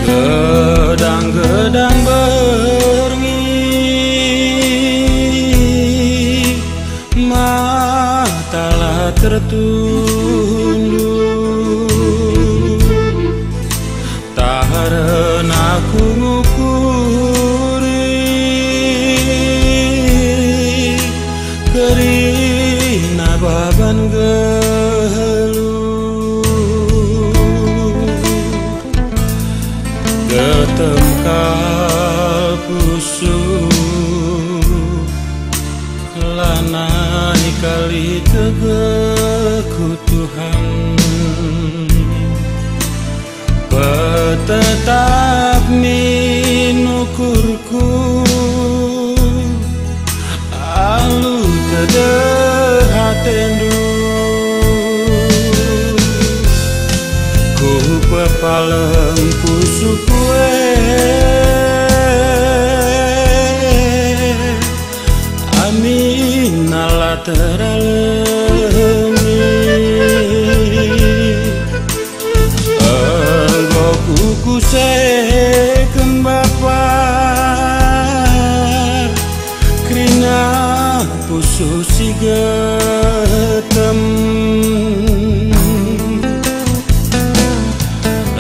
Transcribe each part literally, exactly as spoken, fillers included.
Gedang-gedang berngi, mata la tertunduk, taharen aku ngukuri kerina baban geluh. Getem kal pusuh, lanai kal itegehku Tuhan. Petetap min ukurku, alu tedeh atendu. Kupepalem pusuhku e, aminna la teralemi. Enggo kukuseken Bapa kerina pusuh si getem.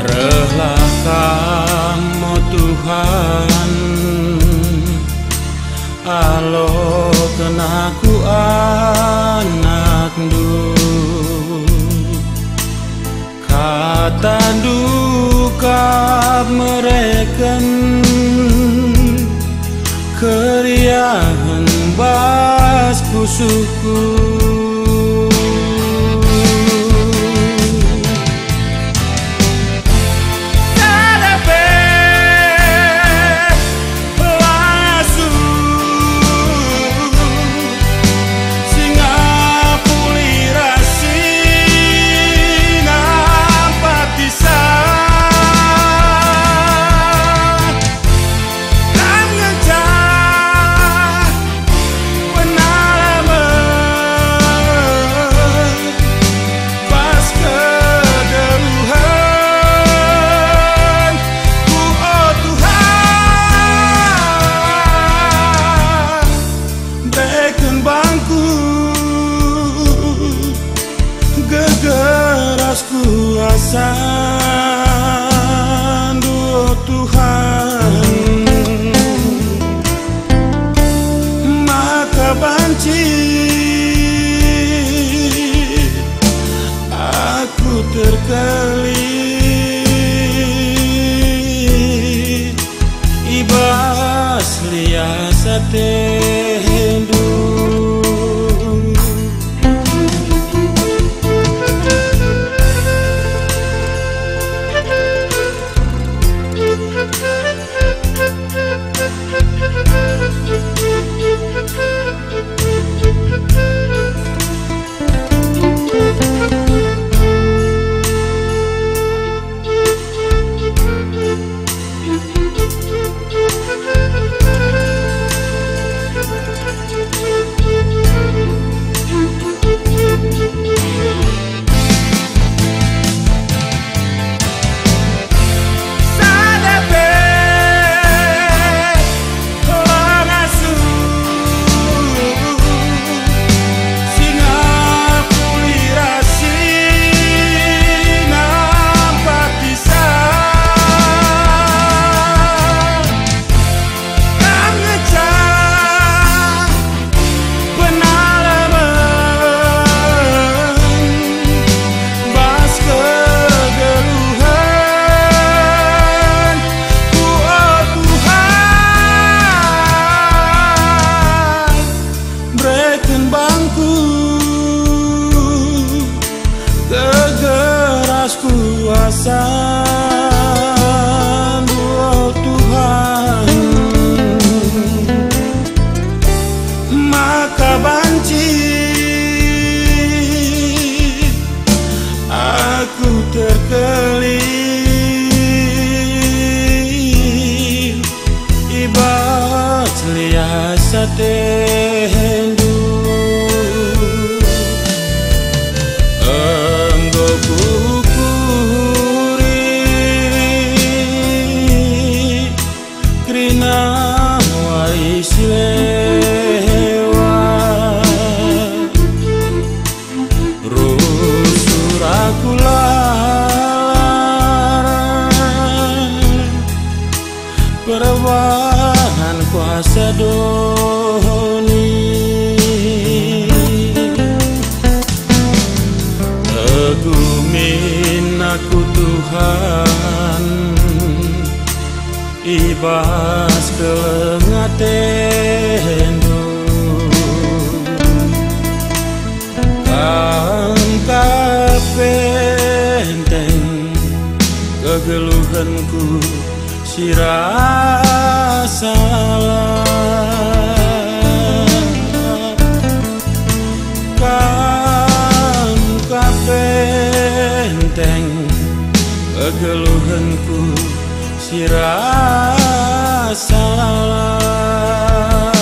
Rehlah Kam, o Tuhan, aloken aku anakndu. Katandu kap mereken keriahen bas pusuhku. Sada pe Lasu, Singapuli ras Sinampatisa. Kam ngenca penalamen bas kegeluhenku, o Tuhan. Bereken bangku geger ras kuasaNdu, o Tuhan. Maka banci aku terkelin i bas lias ateNdu. Kam ngenca penalamen bas kegeluhenku, o Tuhan. Bereken bangku geger ras kuasaNdu, o Tuhan, maka banci aku terkelin i bas lias ateNdu. Enggo kuukuri Doni. Tegumin aku, Tuhan, i bas keleng atendu. Kam ka penteng kegeluhenku si rasa lalap. Kam ka penteng kegeluhenku si rasa lalap.